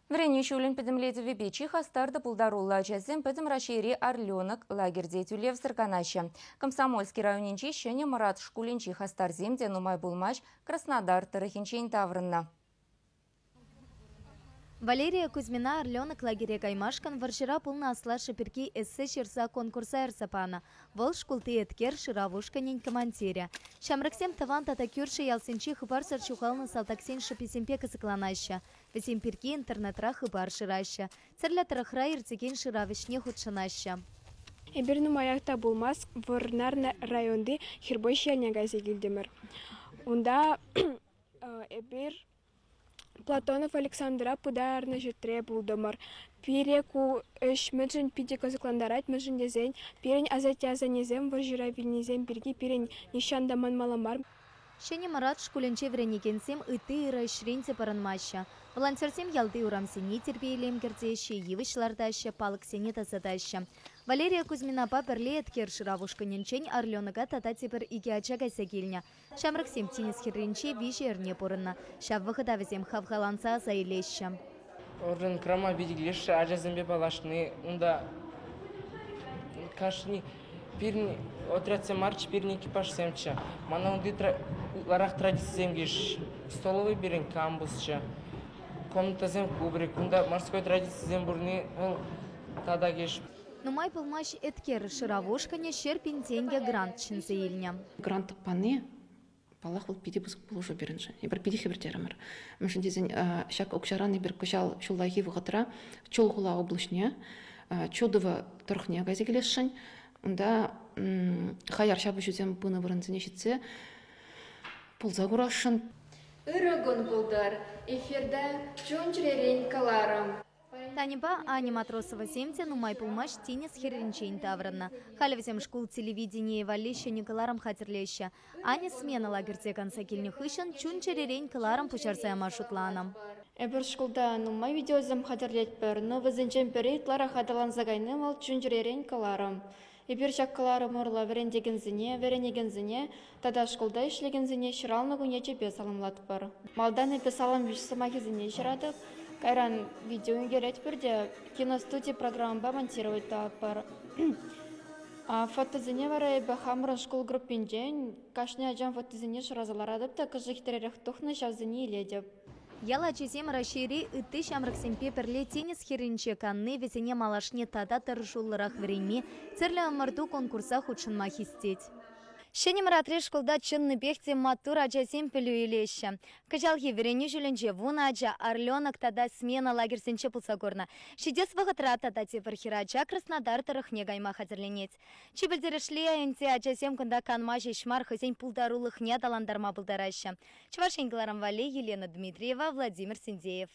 Вӗренӳ ҫулӗн пӗтӗмлетӗвӗпе чи хастар та пултаруллӑ ачасем Пӗтӗм Раҫҫейри «Орленок» лагерьте тӳлевсӗр канаҫҫӗ. Комсомольски районӗнчи Ҫӗнӗ Мӑрат шкулӗнчи хастарсем те нумай пулмасть Краснодар тӑрӑхӗнчен таврӑннӑ. Валерия Кузьмина «Орленок» лагере каймашкӑн вӑрҫӑра пулнӑ аслашшӗ пирки эссе ҫырса конкурса ярса панӑ. Вӑл шкулти Эткер шырав ушкӑнӗн командирӗ. Ҫамрӑксем тӑван тата кӳршӗ ялсенчи хыпарсӑр ҫухалнӑ салтаксен шӑписемпе кӑсӑкланаҫҫӗ. Вӗсем пирки интернетра хыпар шыраҫҫӗ, тӗрлӗ тӑрӑхра иртекен шырав ӗҫне хутшӑнаҫҫӗ. Эпир нумаях та пулмасть Вӑрнар районти Хирпуҫ ялне кайса килтӗмӗр. Унта эпир Платонов Александра пытарнӑ ҫӗртре пултӑмӑр. Пире ку ӗҫ мӗншӗн питӗ кӑсӑклантарать, мӗншӗн тесен пирӗн асатте-асаннесем вӑрҫӑра вилнисем пирки пирӗн нихҫан та манмалла мар. Ҫӗнӗ Мӑрат шкулӗнче вӗренекенсем ытти ырӑ ӗҫрен те пӑрӑнмаҫҫӗ. Волонтерсем ялти урамсене тирпей-илем кӗртеҫҫӗ, йывӑҫ лартаҫҫӗ, палӑксене тасатаҫҫӗ. Валерия Кузьминапа пӗрле Эткер шырав ушкӑнӗнчен Орленока тата тепӗр икӗ ача кайса килнӗ. Ҫамрӑксем тинӗс хӗрринче виҫӗ эрне пурӑннӑ. Ҫав вӑхӑта вӗсем хавхаланса аса илеҫҫӗ. Орленкрама питӗ килӗшрӗ, ачасемпе паллашни. Унта кашни пирӗн отрядсем марччӗ, пирӗн экипажсемччӗ. Мана унти ытларах традицисем килӗшрӗҫ. Столовӑй пирӗн кампусчӗ, комнатӑсем кубрик. Кунта морской традицисем пурри вӑл тата килӗшрӗ. Нумай пулмасть Эткер шырав ушкӑнӗ 100 000 тенкӗ грант ҫӗнсе илнӗ. Грант пани, паллах, вӑл питӗ пысӑк пулӑшу пирӗншӗн. Эпир питӗ хӗпӗртерӗмӗр. Мӗншӗн тесен ҫак укҫаран эпир кӑҫал ҫуллахи вӑхӑтра Чулхула облаҫне, Чудово тӑрӑхне кайса килесшӗн. Унта хаяр ҫапӑҫусем пынӑ вырӑнсене ҫитсе пулса курасшӑн. Ырӑ кун пултӑр! Эфирта чун-чӗререн кӑларӑм. Таньӑпа Аня Матросовасем те нумай пулмасть тинӗс хӗрринчен таврӑннӑ. Халӗ вӗсем шкул телевиденийӗ валли ҫӗнӗ кӑларӑм хатӗрлеҫҫӗ. Аня смена лагерьте канса килнӗ хыҫҫӑн чун-чӗререн кӑларӑм пуҫарса яма шутланӑ. Эпир шкулта нумай видеосем хатӗрлетпӗр, но вӗсенчен пӗри ытларах аталанса кайни вӑл чун-чӗререн кӑларӑм. Эпир ҫак кӑларӑм урлӑ вӗрентекенсене, вӗренекенсене тата шкулта ӗҫлекенсене ҫуралнӑ кун ячӗпе саламлатпӑр. Малтан эпӗ салам сӑмахӗсене ҫыратӑп, кайран видео ӳкеретпӗр те киностуди программӑпа монтировать тӑватпӑр. Фотосене вара эпӗ хамӑрӑн шкул группинчен кашни ачан фотисене шыраса ларатӑп та кӑшт хитререх тухнӑ ҫавсене илетӗп. Ял ачисем Раҫҫейри ытти ҫамрӑксемпе пӗрле тинӗс хӗрринче канни вӗсене малашне тата тӑрӑшуллӑрах вӗренме, тӗрлӗ ӑмӑрту-конкурса хутшӑнма хистет. Ҫӗнӗ Мӑратри шкулта чӑннипех те маттур ачасем пӗлӳ илеҫҫӗ. Кӑҫалхи вӗренӳ ҫулӗнче вунӑ ача Орленок тата Смена лагерьсенче пулса курнӑ. Ҫитес вӑхӑтра тата тепӗр хӗрача Краснодар тӑрӑхне кайма хатӗрленет. Чи пӗлтерӗшли ӗнтӗ ачасем кунта канма ҫеҫ мар, хӑйсен пултарулӑхне аталантарма пултараҫҫӗ. Чӑваш Ен кӑларӑм валли Елена Дмитриева, Владимир Синдеев.